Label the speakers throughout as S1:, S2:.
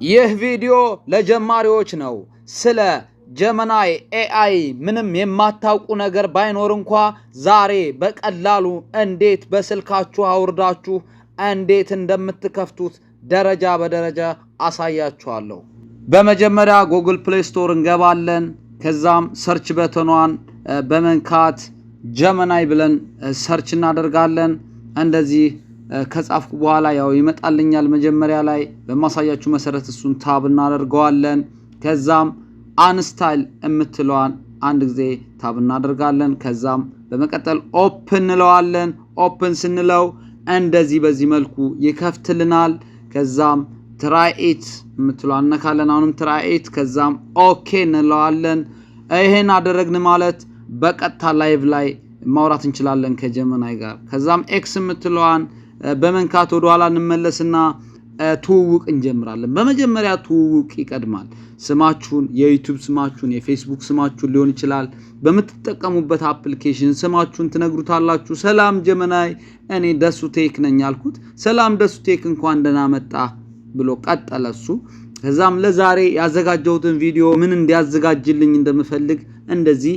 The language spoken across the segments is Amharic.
S1: ይህ ቪዲዮ ለጀማሪዎች ነው። ስለ Gemini AI ምንም የማታውቁ ነገር ባይኖር እንኳ ዛሬ በቀላሉ እንዴት በስልካችሁ አውርዳችሁ እንዴት እንደምትከፍቱት ደረጃ በደረጃ አሳያችኋለሁ። በመጀመሪያ Google Play Store እንገባለን። ከዛም search button ኗን በመንካት Gemini ብለን search እናደርጋለን። እንደዚህ ከጻፍኩ በኋላ ያው ይመጣልኛል። መጀመሪያ ላይ በማሳያችሁ መሰረት እሱን tap እናደርገዋለን። ከዛም install የምትለዋን አንድ ጊዜ tap እናደርጋለን። ከዛም በመቀጠል open እንለዋለን። Open ስንለው እንደዚህ በዚህ መልኩ ይከፍትልናል። ከዛም try it የምትለዋን እነካለን። አሁንም try it፣ ከዛም okay እንለዋለን። ይሄን አደረግን ማለት በቀጥታ live ላይ ማውራት እንችላለን ከ Gemini ጋር። ከዛም X የምትለዋን በመንካት ወደኋላ እንመለስና ትውውቅ እንጀምራለን። በመጀመሪያ ትውውቅ ይቀድማል። ስማችሁን፣ የ YouTube ስማችሁን፣ የፌስቡክ ስማችሁን ሊሆን ይችላል። በምትጠቀሙበት application ስማችሁን ትነግሩታላችሁ። "ሰላም Gemini፣ እኔ ደሱ ቴክ ነኝ" አልኩት። "ሰላም ደሱ ቴክ፣ እንኳን ደህና መጣህ" ብሎ ቀጠለ እሱ። ከዛም ለዛሬ ያዘጋጀሁትን ቪዲዮ ምን እንዲያዘጋጅልኝ እንደምፈልግ እንደዚህ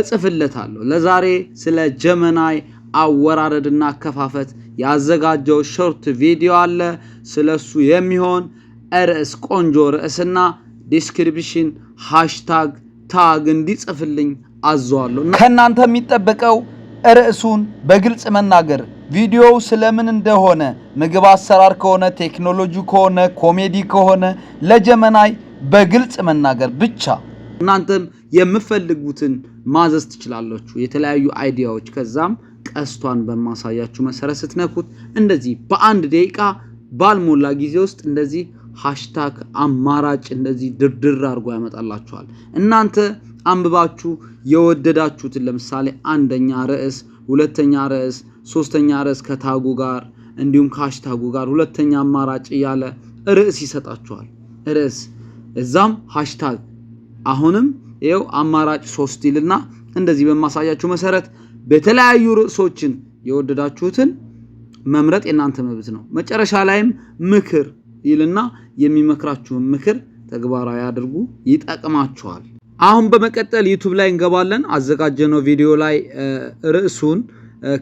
S1: እጽፍለታለሁ። ለዛሬ ስለ Gemini አወራረድና አከፋፈት ያዘጋጀው short ቪዲዮ አለ። ስለሱ የሚሆን ርዕስ፣ ቆንጆ ርዕስና description፣ hashtag፣ tag እንዲጽፍልኝ አዘዋለሁ። ከእናንተ የሚጠበቀው ርዕሱን በግልጽ መናገር፣ ቪዲዮው ስለምን እንደሆነ፣ ምግብ አሰራር ከሆነ፣ ቴክኖሎጂ ከሆነ፣ ኮሜዲ ከሆነ ለ Gemini በግልጽ መናገር ብቻ። እናንተም የምትፈልጉትን ማዘዝ ትችላላችሁ፣ የተለያዩ idea ዎች። ከዛም ቀስቷን በማሳያችሁ መሰረት ስትነኩት እንደዚህ በአንድ ደቂቃ ባልሞላ ጊዜ ውስጥ እንደዚህ hashtag አማራጭ እንደዚህ ድርድር አድርጎ ያመጣላችኋል። እናንተ አንብባችሁ የወደዳችሁትን፣ ለምሳሌ አንደኛ ርዕስ፣ ሁለተኛ ርዕስ፣ ሶስተኛ ርዕስ ከ tag ኡ ጋር እንዲሁም ከ hashtag ኡ ጋር ሁለተኛ አማራጭ እያለ ርዕስ ይሰጣችኋል። ርዕስ፣ እዛም hashtag፣ አሁንም ይኸው አማራጭ ሶስት ይልና እንደዚህ በማሳያችሁ መሰረት በተለያዩ ርዕሶችን የወደዳችሁትን መምረጥ የእናንተ መብት ነው። መጨረሻ ላይም ምክር ይልና የሚመክራችሁን ምክር ተግባራዊ አድርጉ፣ ይጠቅማችኋል። አሁን በመቀጠል YouTube ላይ እንገባለን። አዘጋጀነው ቪዲዮ ላይ ርዕሱን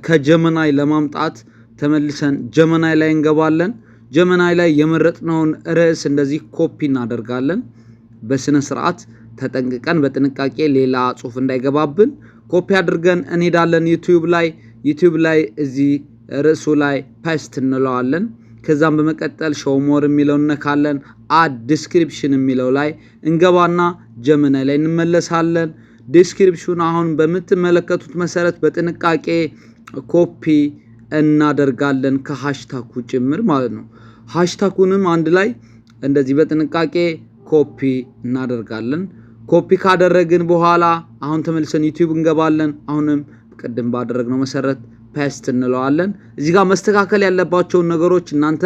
S1: ከ Gemini ለማምጣት ተመልሰን Gemini ላይ እንገባለን። Gemini ላይ የመረጥነውን ርዕስ እንደዚህ ኮፒ እናደርጋለን። በስነ ስርዓት ተጠንቅቀን፣ በጥንቃቄ፣ ሌላ ጽሁፍ እንዳይገባብን ኮፒ አድርገን እንሄዳለን YouTube ላይ። YouTube ላይ እዚህ ርዕሱ ላይ paste እንለዋለን። ከዛም በመቀጠል show more የሚለው እነካለን። Add description የሚለው ላይ እንገባና Gemini ላይ እንመለሳለን። Description አሁን በምትመለከቱት መሰረት በጥንቃቄ ኮፒ እናደርጋለን፣ ከ hashtag ኡ ጭምር ማለት ነው። Hashtag ኡንም አንድ ላይ እንደዚህ በጥንቃቄ ኮፒ እናደርጋለን። ኮፒ ካደረግን በኋላ አሁን ተመልሰን YouTube እንገባለን። አሁንም ቅድም ባደረግነው መሰረት paste እንለዋለን። እዚህ ጋር መስተካከል ያለባቸውን ነገሮች እናንተ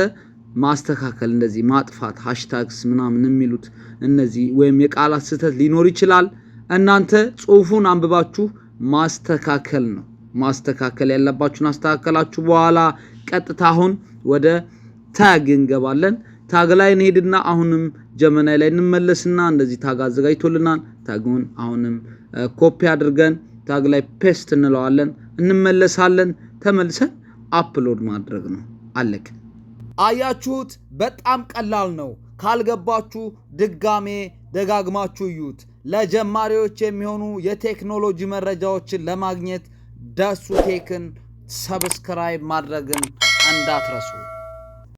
S1: ማስተካከል፣ እንደዚህ ማጥፋት፣ hashtags ምናምን የሚሉት እነዚህ ወይም የቃላት ስህተት ሊኖር ይችላል። እናንተ ጽሁፉን አንብባችሁ ማስተካከል ነው። ማስተካከል ያለባችሁን አስተካከላችሁ በኋላ ቀጥታ አሁን ወደ tag እንገባለን። Tag ላይ እንሄድና አሁንም Gemini ላይ እንመለስና እንደዚህ tag አዘጋጅቶልናል። Tag ኡን አሁንም ኮፒ አድርገን tag ላይ paste እንለዋለን። እንመለሳለን። ተመልሰን upload ማድረግ ነው። አለቀ። አያችሁት? በጣም ቀላል ነው። ካልገባችሁ ድጋሜ ደጋግማችሁ እዩት። ለጀማሪዎች የሚሆኑ የቴክኖሎጂ መረጃዎችን ለማግኘት ደሱ ቴክን subscribe ማድረግን እንዳትረሱ።